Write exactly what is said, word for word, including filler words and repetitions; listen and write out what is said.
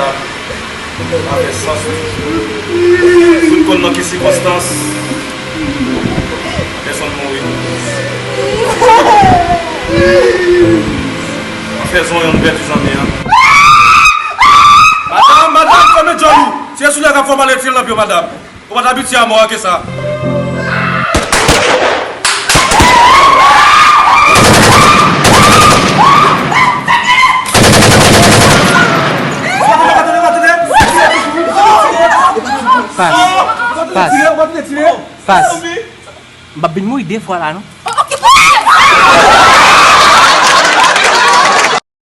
Afè sans wi. Fout konn nan ki sikonstans pèsonn mouri. Afè zonyon nou pèdi zanmi an. Madanm, madanm, fèmen djòl ou. Se sou lè k ap fè w pale tire nan pye w, madanm. Ou pa t abitye a mò ke sa. Pas. Pas. Pas. M p ap vin mouri de fwa la non.